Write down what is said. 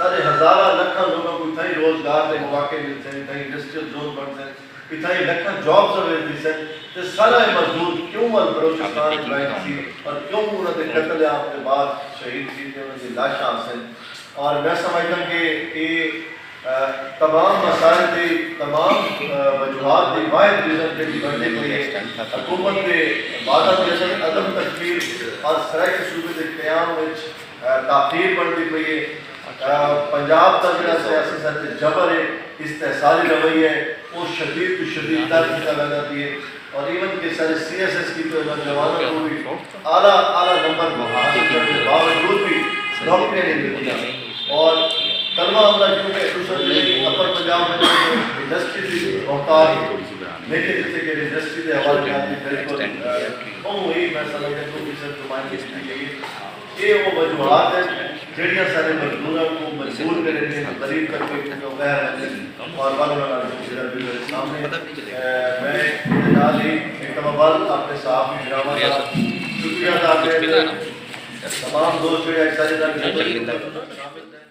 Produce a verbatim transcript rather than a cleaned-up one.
سارے ہزاراں لکھاں لوکاں کوں اتھائیں روزگار دے مواقع ملسن، اتھائیں انڈسٹریل زون بݨسن، اتھائیں لکھاں جابز اویل تھیسن، تے سارا اے مزدور کیوں ول بلوچستان اچ رہندے سی اور کیوں انہاں دے قتل عام دے بعد شہید تھی تے انہاں دی لاشاں آسن۔ اور میں سمجھداں کہ اے، آ، تمام مسائل دی، تمام، آ، وجوہات دی واحد ریزن جیڑھی بݨدی پئی ہے حکومت دے وعدہ دے اثر، عدم تکمیل اور سرائیکی صوبے دے قیام وچ، آ، تاخیر بݨدی پئی ہے۔ آ، پنجاب دا جیڑھا سیاسی سر تے جبر ہے، استحصالی رویہ ہے، او شدید توں شدید تر تھیندا ویندا پئے۔ اور ایون کہ سارے سی ایس ایس کیتے نوجواناں کوں وی اعلیٰ اعلیٰ نمبر حاصل کرݨ دے باوجود وی نوکریاں نہیں ملدیاں۔ اور کلمہ اللہ کیونکہ تساں جیڑھی اپر پنجاب وچ انڈسٹری دی محتاج ہو، لیکن جتھے کہ انڈسٹری دے حوالے نال وی بالکل، آ، ٻہوں ہی میں سمجھداں کہ کسے نمائندگی دی گئی ہے۔ اے او وجوہات ہن جیڑھیاں سارے مزدوراں کوں مجبور کریندین غریب طبقے کوں کہ او ٻاہر ونڄن اور ول انہاں نال جیڑھا بل میرے سامݨے، اے، میں ایندے نال ہی ہک دفعہ ول اپݨے صحافی بھراواں دا شکریہ ادا کرینداں۔ تمام دوست جیڑھے اڄ ساݙے نال جڑے ہوئے ہن،